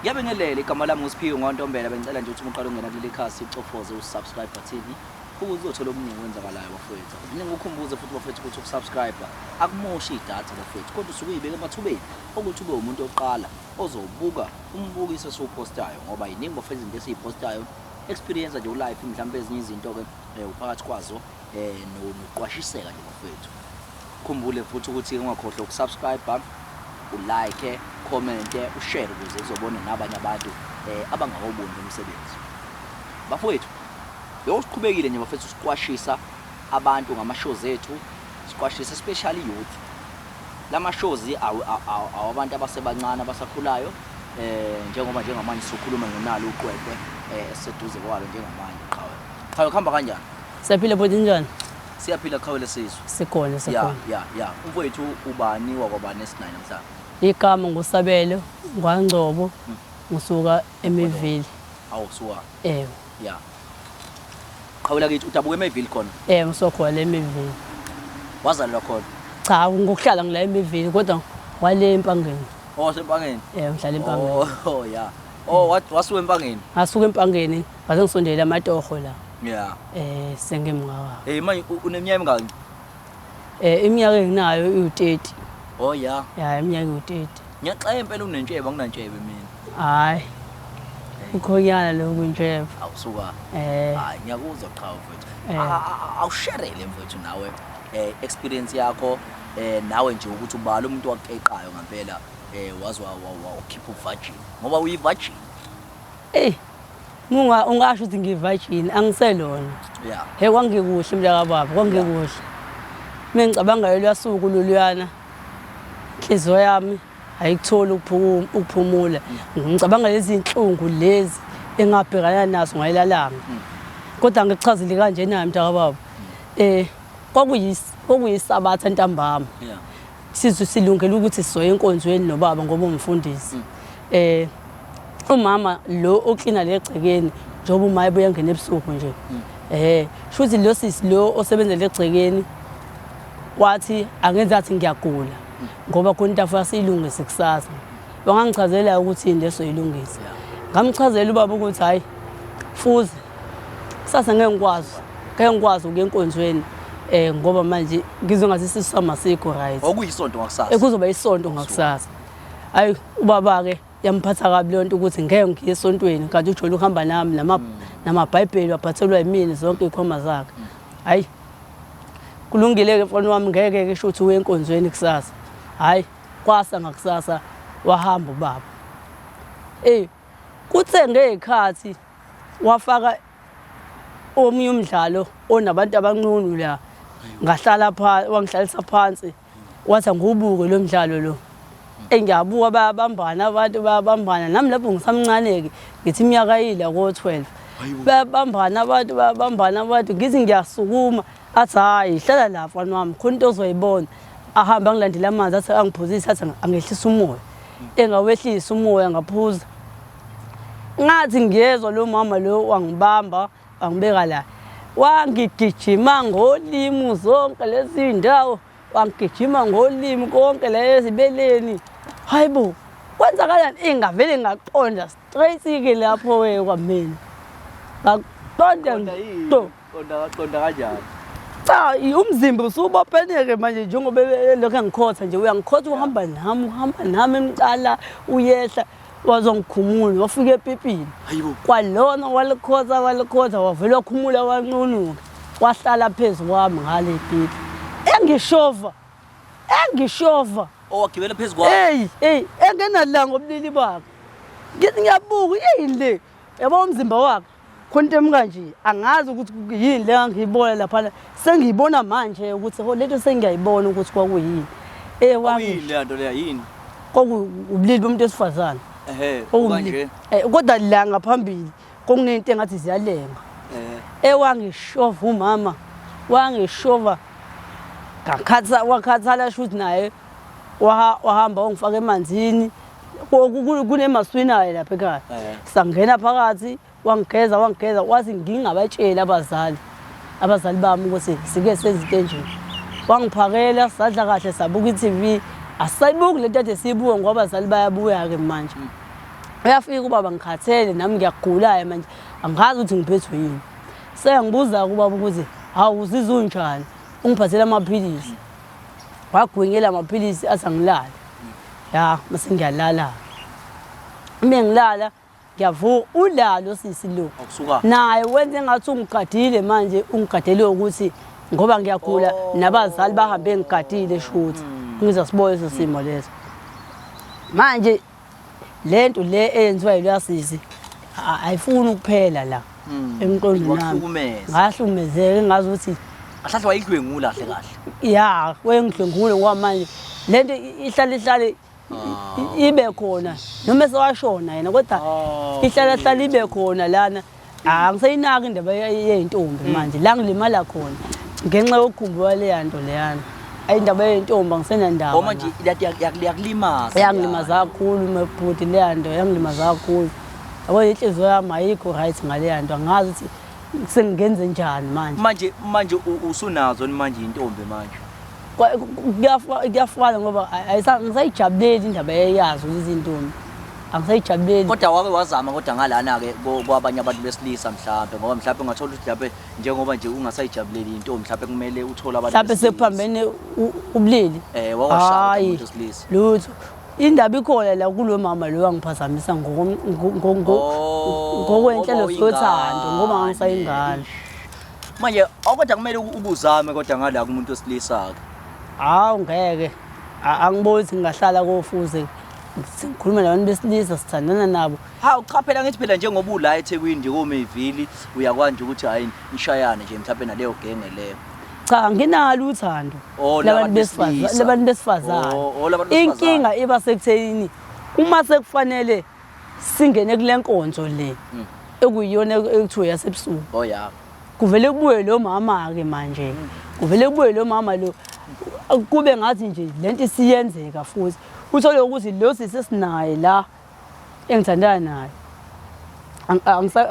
Ngiyabingelela, igama lami nguSiphiwe ngoNtombela. Bengicela nje ukuthi uma uqala ukungena kuleli khasi ucofoze u-subscribe button ukuze uzothola okuningi okwenzakalayo bafowethu. Ngiphinde ngikukhumbuze futhi bafowethu ukuthi ukusubscribe akumoshi idatha bafowethu, kodwa usuke uyibeka emathubeni okuthi ube umuntu oqala ozobuka umbukiso esiwuphostayo, ngoba yiningi bafowethu izinto esiyiphostayo. Experience nje ulife, mhlawumbe ezinye izinto-ke uphakathi kwazo nokuqwashiseka nje bafowethu. Khumbule futhi ukuthi ungakhohlwa ukusubscribe, ulike, comment, ushare ukuze uzobona nabanye abantu abangawuboni lo msebenzi. Bafowethu, lokho siqhubekile nje bafethu, siqwashisa abantu ngama-shows ethu, siqwashisa especially youth. Lama shows awabantu abasebancane abasakhulayo, njengoba njengamanje sikhuluma ngonalo uqweqwe esiseduze kwalo njengamanje. Qhawe, qhawe, kuhamba kanjani? Siyaphila bhuti, njani? Siyaphila qhawe lesizwe. Sikhona, sikhona. Ya, umfowethu ubani wakwabani esinayo namhlanje? Igama nguSabelo ngwaNgcobo, ngisuka eMayville. Awu suka. Ewe. Ya. Qhawe lakithi, udabuka eMayville khona? Eh, ngisuka khona eMayville. Wazalelwa khona? Cha, ngokuhlala ngila eMayville kodwa wale eMpangeni. Oh, sempangeni. Eh, ngihlala eMpangeni. Oh, ya. Oh, wasuka eMpangeni? Ngasuka eMpangeni, ngase ngisondela amatoho la. Ya. Eh, sengimngaka. Hey, manje uneminyaka emingaki? Eh, iminyaka enginayo iwu-30. Oh ya. Ya, iminyaka iwu-30. Ngiyaxaya impela unentshebe, anginantshebe mina. Hayi. Ukhonyana lokhu intshebe. Awusuka. Eh. Hayi, ngiyakuzwa qhawe mfowethu. Eh. Awusharele mfowethu nawe experience yakho, nawe nje ukuthi ubala umuntu wakeqayo ngempela, waze wakhipha uvirgin, ngoba uyi-virgin. Eh, munga ungasho ukuthi ngiyi-virgin, angiselona. Yeah. Hey, kwangikuhle mntaka baba, kwangikuhle. Mina ngicabanga loluya suku loluyana, inhliziyo yami ayikutholi ukuphumula. Ngicabanga lezi zinhlungu lezi engabhekana nazo ngayilalanga. Kodwa ngikuchazile kanje naye mntaka baba. Kwakuyisabatha ntambama. Yeah. Sizwe silungele ukuthi sizoya enkonzweni nobaba ngoba umfundisi. Umama lo oklina legcekeni njengoba uma ebuya ngena ebusuku nje. Shuthi lo sisi lo osebenza legcekeni wathi angenza athi ngiyagula ngoba khona into afuna siyilungise kusasa. Wangangichazela ukuthi yini lesoyilungisa. Ngamchazela ubaba ukuthi hayi fuze kusasa ngeke ngikwazi, ngeke ngikwazi ukuya enkonzweni ngoba manje ngizwe ngathi isisu sami asikho right. Okuyisonto ngakusasa. Kuzoba isonto ngakusasa. Hayi ubaba ke yamphatha kabi leyo nto ukuthi ngeke ngiye esontweni kanti ujwayele ukuhamba nami namaBhayibheli waphathelwa yimina zonke iy'khwama zakhe. Hayi kulungile-ke mfana wami, ngeke-ke sho ukuthi uye enkonzweni kusasa. Hhayi kwasa ngakusasa wahamba ubaba. Eyi kuthe ngey'khathi wafaka omunye umdlalo onabantu abanqunu la, ngahlala phansi, wangihlalisa phansi wathi angiwubuke lo mdlalo lo. Engiyabuka bayabambana abantu, bayabambana nami lapho ngisamncane-ke, ngithi iminyaka yila ko-12. Bayabambana abantu, bayabambana abantu, ngithi ngiyasukuma athi hhayi hlala la mfana wami khona into ozoyibona. Ahambe angilandele amanzi athi angiphuzise, athi angehlise umoya. Engawehlisa umoya ngaphuza. Ngathi ngiyezwa lo mama lo wangibamba wangibeka la, wangigijima ngolimi zonke lezi ndawo, wangigijima ngolimi konke la ezibeleni. Hayibo, kwenzakalani? Ingavele ngaqonda straight-ke lapho we kwamina. Ngaqonda ngqo. Qonda kanjani? Cha, umzimba usubopheneke manje njengoba elokhu engikhotha nje, uyangikhotha uhamba nami, uhamba nami emcala uyehla wazongikhumula wafika epipini. Hayibo. Kwalona walikhotha walikhotha wavele wakhumula wanqunuka wahlala phezu kwami ngale pipi. Engishova. Engishova. Owagibela phezu kwakho. Hey, hey, engenalanga obulili bakhe. Ngithi ngiyabuka yini le? Yabo umzimba wakhe. Khona into emkanje angazi ukuthi yini le ngiyibona lapha, sengiyibona manje ukuthi ho lento sengiyayibona ukuthi kwakuyini. Kwakuyini le nto leya yini? Kwaku ubulili bomuntu wesifazane. Ehhe, Kwakuwubulili. kanje. Kodwa la ngaphambili kwakunento engathi ziyalenga. Wangishova umama, wangishova ngakhatha, wakhathala shuthi naye wahamba wangifaka emanzini. Kunemaswinayo lapha ekhaya. Sangena phakathi wangigeza, wangigeza wathi ngingabatsheli abazali bami ukuthi sike senze into enje. Wangiphakela sadla kahle sabuka i-TV. Asisayibuki lento ade siyibuka ngoba abazali bayabuya-ke manje. Uyafika ubaba ngikhathele nami ngiyagulayo manje angazi ukuthi ngiphethwe yini. Sengibuza kubaba ukuthi hawu uzizwa unjani? Ungiphathele amaphilisi. Wagwinyela amaphilisi athi angilale. Ya, mase ngiyalala. Uma ngilala ngiyavuka ulalo sisi lo. Awusuka. Naye wenze ngathi ungigadile manje ungigadele ukuthi ngoba ngiyagula Oh. nabazali bahambe ngigadile shuthi. Ngiza sibone leso simo leso. Manje lento le eyenziwa yiloya sisi ayifuni ukuphela la emqondweni wami. Wakuhlukumeza. Ngahlukumezeka engazi ukuthi Kahle wayidlwengula kahle kahle. ya wengidlwengule ngoba manje lento ihlale ihlale ibe khona noma esewashona yena kodwa ihlala hlale ibe khona lana. Angisayinaki indaba yey'ntombi manje la ngilimala khona ngenxa yokukhumbula leya nto leyana. Ayi indaba yey'ntombi angisenandaba. Oh manje yakulimaza. Yangilimaza kakhulu mabhuti leya nto yangilimaza kakhulu. Yabo inhliziyo yami ayikho right ngaleya nto angazi ukuthi sengingenze njani manje. Manje usunazo manje intombi manje. Kuyafana ngoba angisayijabuleli indaba yazo lezi zintombi. Angisayijabuleli. Kodwa wake wazama kodwa ngalana ke kwabanye abantu besilisa mhlambe ngoba mhlambe ungathola ukuthi mhlambe njengoba nje ungasayijabuleli intombi mhlambe kumele uthole abantu mhlambe sekuphambene ubulili. Wawashaya umuntu wesilisa. Lutho. Indaba ikhona la kulo mama lo wangiphazamisa ngokwenhlelo zothando ngoba ngisayingane. Manje kodwa kumele ubuzame kodwa ngala kumuntu wesilisa ke. Hawu ngeke. Angiboni ukuthi ngingahlala kofuze ngikhuluma nabantu besilisa sithandana nabo. Hawu cha phela ngithi phela njengoba ula eThekwini nje koMayville uyakwazi ukuthi hayi nishayane nje mhlawumbe naleyo genge leyo. Cha nginalo uthando labantu besifazane, labantu besifazane. Inkinga iba sekutheni uma sekufanele singene kule nkonzo le ekuyiyona ekuthiwa yasebusuku. Oh yeah. Kuvele kubuye lo mama ke manje. Kuvele kubuye lo mama lo kube ngathi nje lento isiyenzeka futhi. Uthole ukuthi lo sisi esinaye la engithandana naye.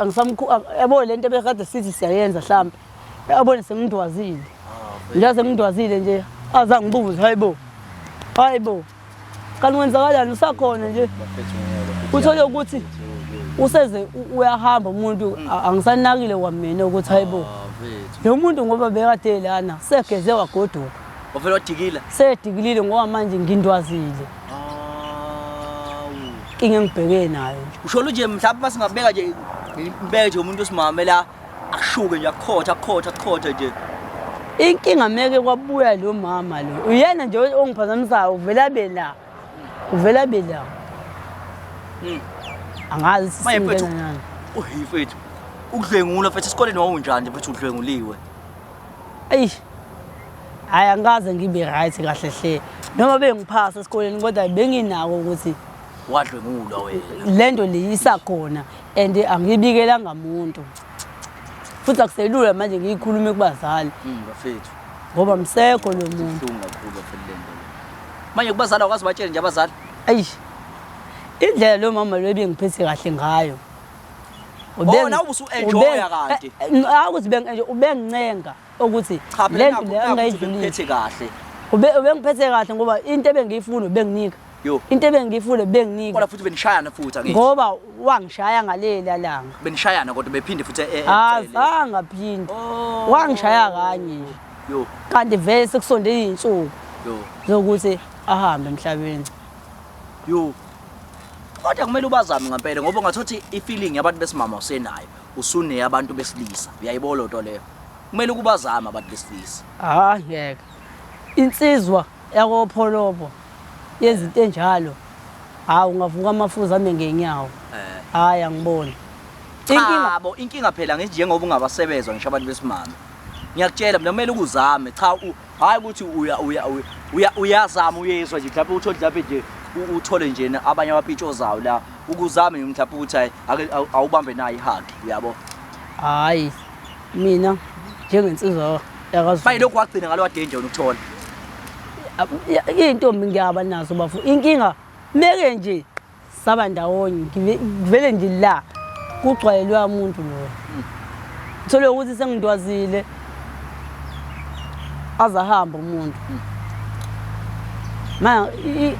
Angisamkhu yabo lento ebekade sithi siyayenza mhlambe. Yabona sengindwazile. Nje sengindwazile nje azangibuze hayibo. Hayibo. Kanti kwenzakalani usakhona nje. Uthole ukuthi useze uyahamba umuntu angisanakile kwamina ukuthi hayibo. Lo muntu ngoba bekade lana segeze wagoduka. Wavela wadikila. Sedikilile ngoba manje ngindwazile. Inkinga engibhekene nayo nje. Usho nje mhlawumbe masingabeka nje ngibeke nje umuntu osimame la akushuke nje akukhotha akukhotha akukhotha nje. Inkinga meke kwabuya lo mama lo. Uyena nje ongiphazamisayo uvela be la. Uvela be la. Angazi Manje mfethu sisingena nani. uhi mfethu ukudlwengula mfethu esikoleni wawunjani mfethu udlwenguliwe. Ayi. Hayi angikaze ngibe right kahle hle. Noma bengiphasa esikoleni kodwa benginako ukuthi wadlwengulwa wena. Lento le isakhona and angibikelanga muntu. Futhi akuselula manje ngiyikhulume kubazali. Bafethu. Ngoba msekho lo muntu. Ibuhlungu kakhulu bafethu lento le. Manje kubazali awukwazi batshele nje abazali. Ayi. Indlela lo mama lo ebengiphethe kahle ngayo. Oh, nawe usu-enjoya kanti. Akuthi bengi-enjoy ubengincenga ukuthi Cha phela le nto le nakho angayidlulisi. ngiphethe kahle. Ubengiphethe kahle ngoba into ebengiyifuna ubenginika. Yo. Into ebengiyifuna ubenginika. Kodwa futhi benishayana futhi angithi. Ngoba wangishaya ngalela langa. Benishayana kodwa bephinde futhi Azange aphinde. Oh. Wangishaya kanye nje. Yo. Kanti vele sekusondele izinsuku Yo. zokuthi ahambe emhlabeni. Yo. Kodwa kumele ubazame ngempela ngoba ungathothi i-feeling yabantu besimama usenayo, usune abantu besilisa. Uyayibona lento leyo. Kumele ukubazame abantu besilisa. Ah ngeke. Insizwa yakopholobo yezinto enjalo. Hawu ungavuka amafuza ame ngenyawo. Hayi angiboni. Inkinga bo, inkinga phela ngithi njengoba ungabasebezwa ngisho abantu besimame. Ngiyakutshela mina kumele ukuzame. Cha hayi ukuthi uyazama uyezwa nje mhlawumbe uthole mhlawumbe nje uthole nje abanye abapitshozayo la ukuzame nje mhlawumbe ukuthi hayi ake awubambe nayo ihug uyabo. Hayi mina njengensizwa yakaZulu. Manje lokhu wagcina ngalo danger ukuthola. Intombi ngiyaba nazo bafu. Inkinga meke nje saba ndawonye ngivele nje la kugcwalelwa umuntu lo. Uthole ukuthi sengidwazile azahamba umuntu. Ma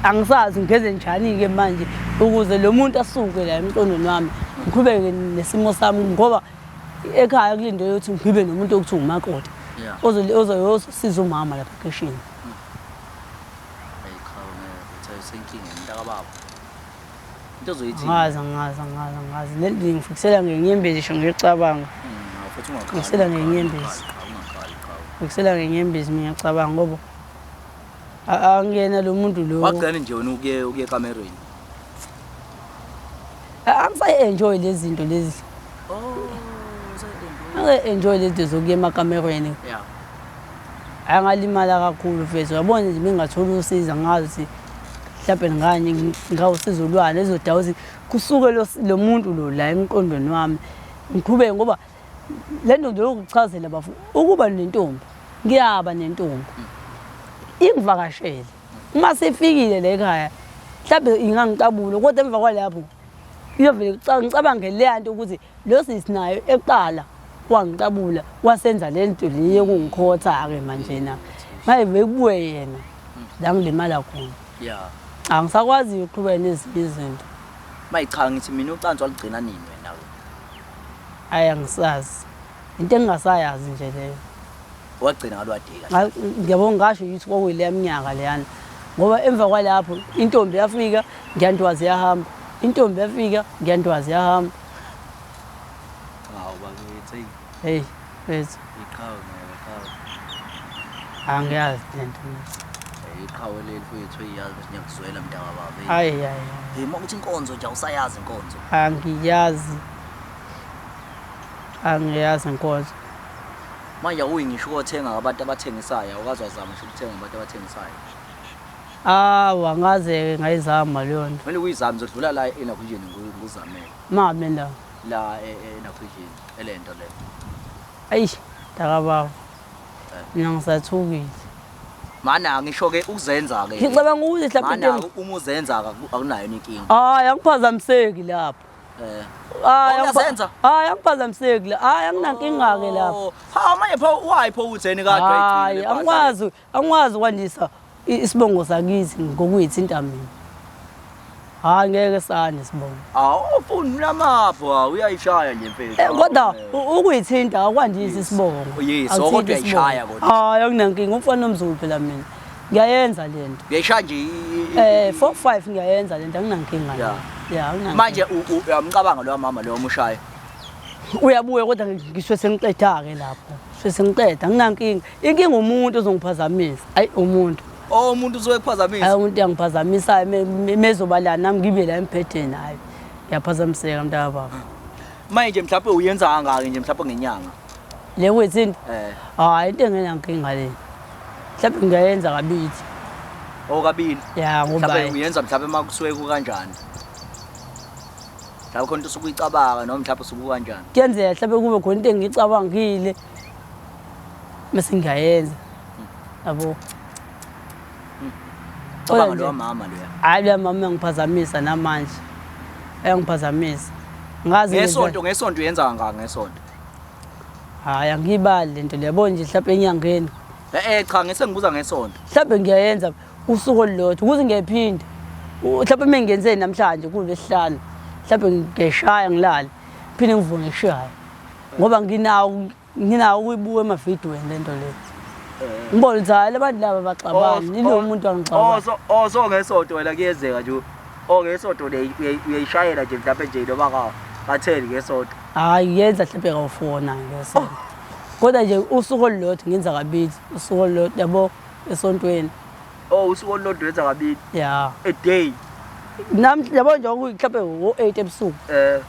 angisazi ngenze njani-ke manje ukuze lo muntu asuke la emqondweni wami ngiqhubeke nesimo sami ngoba ekhaya kulindelwe ukuthi ngibe nomuntu okuthiwa umakoti ozosiza umama lapha ekhishini. Ayi cha ngeke uthi usenkingeni mntakababa. Into ozoyithi Angazi angazi angazi angazi le nto ngifikisela ngenyembezi ngisho ngiyicabanga. Futhi ungakhali. Ngifikisela ngenyembezi. Ungakhali qhawe. Ngifikisela ngenyembezi mina ngiyacabanga ngoba angiyena lo muntu lo. Wagcina nje wena ukuye ekamerweni. Angisayi-enjoy lezi zinto lezi. Oh, usayi-enjoy. Angisayi-enjoy lezi zinto zokuya emakamerweni. Yeah. Angalimala kakhulu mfethu. Uyabona nje bengingathola usizo angazi ukuthi mhlampe ngani ngawusizo lwani ezodawo ukuthi kusuke lo muntu lo la emqondweni wami ngiqhubeke ngoba le nto nje yokuchazela bafo ukuba nentombi ngiyaba nentombi ingivakashele uma sefikile la ekhaya mhlawumbe ingangiqabula kodwa emva kwalapho iyovele ngicabange leya nto ukuthi lo sisi nayo ekuqala wangiqabula wasenza le nto le yokungikhotha-ke manjena maye bekubuye yena la ngilimala khona. Yeah. Angisakwazi ukuqhubeka nezinye izinto. Maye cha ngithi mina ucansi walugcina nini wena ke? Hayi angisazi. Into engingasayazi nje leyo. Wagcina ngalwadika. Ngiyabonga ngasho ukuthi kwakuyileya minyaka leyana. Ngoba emva kwalapho intombi yafika ngiyantwazi yahamba. Intombi yafika ngiyantwazi yahamba. Hawu bakithi. Hey, mfethu. Iqhawe ngeke qhawe. Angiyazi lento. Iqhawe leli mfethu iyazi ukuthi ngiyakuzwela mntaka baba. Hayi hayi. Hey uma uthi inkonzo nje awusayazi inkonzo. Angiyazi. Angiyazi inkonzo. Manje awuyi ngisho ukothenga abantu abathengisayo, awukaze wazama ngisho ukuthenga abantu abathengisayo. Awu angaze ngayizama leyo nto. Kumele uyizame uzodlula la enakhunjeni nguzamele. Mame la. La enakhunjeni elento le. Ayi mntakababa. Mina ngisathukile. Mana ngisho ke ukuzenza ke. Ngicabanga ukuthi mhlawumbe Mana uma uzenza akunayo inkinga. Hayi angiphazamiseki lapho. Eh. Hayi Uyazenza? Hayi angiphazamiseki la. Hayi anginankinga ke lapho. Ha manje pho why pho utheni kade Hayi angikwazi angikwazi ukwandisa isibongo sakithi ngokuyithinta mina. Hayi ngeke sande isibongo. Awufuni namapho uyayishaya nje mfethu. Kodwa ukuyithinta akwandisi isibongo. Yes, kodwa uyayishaya kodwa. Hayi anginankinga umfana omzulu phela mina. Ngiyayenza lento. Uyayishaya nje 4 5 ngiyayenza lento anginankinga. Yeah. Yeah, anginankinga. Manje uyamcabanga lo mama lo omushayo. Uyabuya kodwa ngisho sengiqeda ke lapho. Sengiqeda anginankinga. Inkinga umuntu ozongiphazamisa. Ayi umuntu. Oh umuntu uzokuphazamisa. Hayi umuntu uyangiphazamisa mezoba la nami ngibe la emphetheni hayi. Ngiyaphazamiseka mntaka baba. Manje mhlawumbe uyenza kangaki nje mhlawumbe ngenyanga? Le kwethinta? Eh. Hayi into engenankinga le. Mhlawumbe ngiyayenza kabili. Oh kabili. Ya ngoba mhlawumbe uyenza mhlawumbe makusuke kukanjani? Mhlawumbe khona into osuke uyicabanga noma mhlawumbe usuke kanjani? Kuyenzeka mhlawumbe kube khona into engicabangile bese ngiyayenza. Yabo. Cabanga lo mama loya. Hayi lo mama uyangiphazamisa namanje. Uyangiphazamisa. Ngazi ngesonto ngesonto uyenza kangaka ngesonto? Hayi angiyibali lento le yabo nje mhlawumbe enyangeni. Cha ngese ngibuza ngesonto. Mhlawumbe ngiyayenza usuku olulodwa ukuze ngiyaphinda. Mhlawumbe mengenze namhlanje kulesihlanu. Mhlawumbe ngiyashaya ngilale. Phinde ngivuke ngishaya. Ngoba nginawo ukuyibuka emavidweni lento le. Ngibona ukuthi hayi labantu laba baxabani, yilo umuntu angixabani. Oh so ngesonto wena kuyenzeka nje. Oh ngesonto le uyayishayela nje mhlawumbe nje noma ka ka-10 ngesonto. Hayi yenza mhlawumbe ka-4 na ngesonto. Kodwa nje usuku olulodwa ngenza kabili, usuku olulodwa yabo esontweni. Oh usuku olulodwa wenza kabili. Yeah. A day. Nami yabo nje mhlawumbe ngo-8 ebusuku.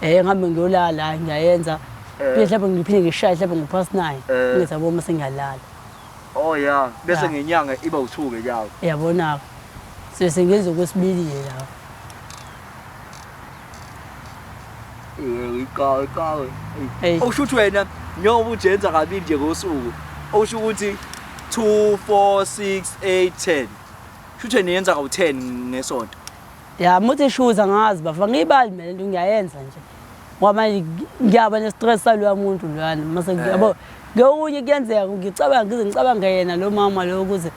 Ngihambe ngiyolala ngiyayenza. Phinde mhlawumbe ngiphinde ngishaye mhlawumbe ngo-past 9. Ngithi yabo mase ngiyalala. Oh yeah, bese ngenyanga iba u2 ke yawo. Yabona. Sengenza okwesibili la. Iqhawe. Okusho ukuthi wena njengoba ujenza kabili nje ngosuku, okusho ukuthi 2 4 6 8 10. Shuthe niyenza kawu-10 ngesonto. Ya muthi shuza ngazi bafa ngiyibali mina lento ngiyayenza nje. Ngoba manje ngiyaba ne-stress saloya muntu loyana mase yabo ngokunye kuyenzeka ngicabanga ngize ngicabange yena lo mama lo ukuze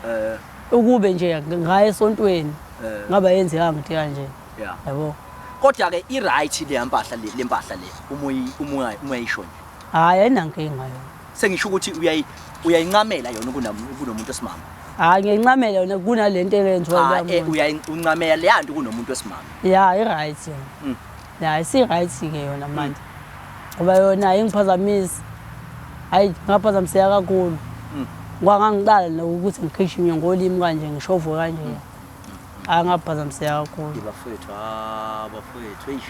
Ukube nje ngaya esontweni ngaba yenzekanga into kanje. Yabo. Kodwa ke i right le mpahla le le mpahla le uma uma uyayisho nje. Hayi ayinankinga yona. Sengisho ukuthi uyayi uyayincamela yona kunomuntu osimama. Hayi ngiyayincamela yona kunalento eyenziwa la. Eh uyayincamela leya nto kunomuntu osimama. Ya i right yona. Ya isi right ke yona manje. Ngoba yona ayingiphazamisi. Hayi ngaphazamiseka kakhulu. Ngoba ngangiqala nokuthi ngigijime ngolimi kanje ngishovwe kanje. Hayi ngaphazamiseka kakhulu. Bafowethu, ah bafowethu, eish.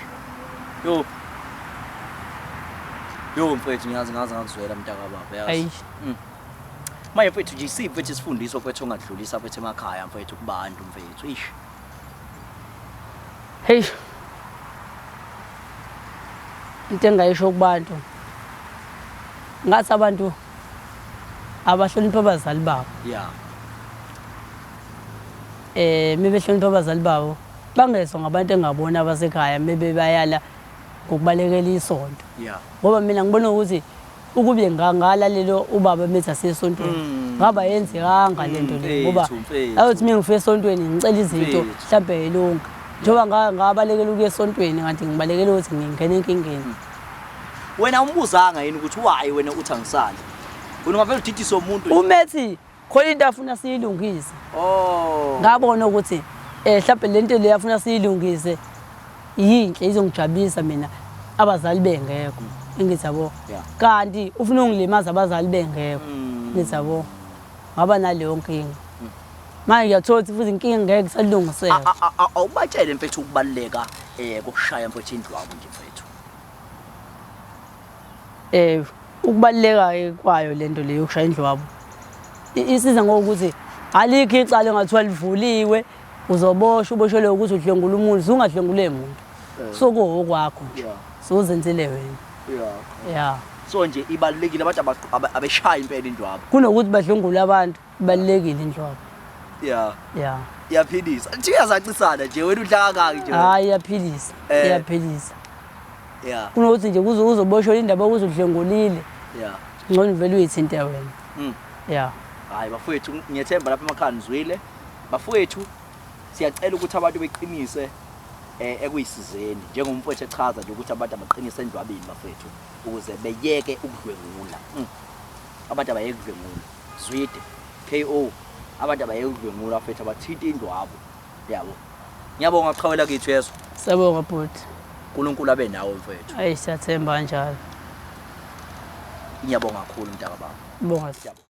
Yo. Yo mfowethu ngiyazi ngaze ngakuzwela mntaka baba yazi. Ayi. Manje mfethu nje isiphi mfethu isifundiso mfethu ongadlulisa mfethu emakhaya mfethu kubantu mfethu. Eish. Hey. Into engayisho kubantu ngathi abantu abahloniphe abazali babo. Yeah. Eh mebehlonipha abazali babo bangezwa ngabantu engabona abasekhaya mebe bayala ngokubalekela isonto. Yeah. Ngoba mina ngibona ukuthi ukube ngalalela ubaba methi asiyesontweni ngaba yenzekanga lento le ngoba ayothi mina ngifike esontweni ngicela izinto mhlawumbe ilunga njengoba ngabalekela ukuya esontweni kanti ngibalekela ukuthi ngingena enkingeni. Wena umbuzanga yini ukuthi why wena uthi angisali? Wena ungavele udidise umuntu. Umethi khona into afuna siyilungise. Oh. Ngabona ukuthi mhlawumbe lento le afuna siyilungise yinhle izongijabulisa mina abazali bengekho. Ngithi yabo. Kanti ufuna ungilimaza abazali bengekho. Ngithi yabo. Ngaba naleyo nkinga. Manje ngiyathola ukuthi futhi inkinga ngeke isalungiseka. Awubatshele mfethu ukubaluleka kokushaya mfethu indlwabu nje mfethu. Ukubaluleka kwayo lento le yokushaya indlwabu isiza ngokuthi alikho icala engathiwa livuliwe uzoboshwa uboshelwe ukuthi udlwengula umuntu ungadlwengule muntu so kuwokwakho nje sozenzile wena. Yeah. So nje ibalulekile abantu abeshaya impela indlwabu kunokuthi badlwengule abantu, ibalulekile indlwabu. Yeah. Yeah. Iyaphilisa. Nje uyazacisana nje wena udla kangaki nje. Hayi iyaphilisa. Iyaphilisa. Yeah. Kunokuthi nje kuzoboshwa indaba yokuthi udlwengulile. Yeah. Ngcono vele uyithinte wena. Yeah. Hayi bafowethu ngiyethemba lapha emakhaya nizwile. Bafowethu siyacela ukuthi abantu beqinise ekuyisizeni njengomfowethu echaza nje ukuthi abantu abaqinise endlwabini bafowethu ukuze beyeke ukudlwengula. Abantu abayeke ukudlwengula. Zwide KO abantu abayeke ukudlwengula bafowethu abathinte indlwabo. Yabo. Ngiyabonga qhawela kithu yezwa. Siyabonga bhuti. uNkulunkulu abe nawe mfowethu. Ayi siyathemba kanjalo. Ngiyabonga kakhulu mntaka baba. Bonga. Siyabonga.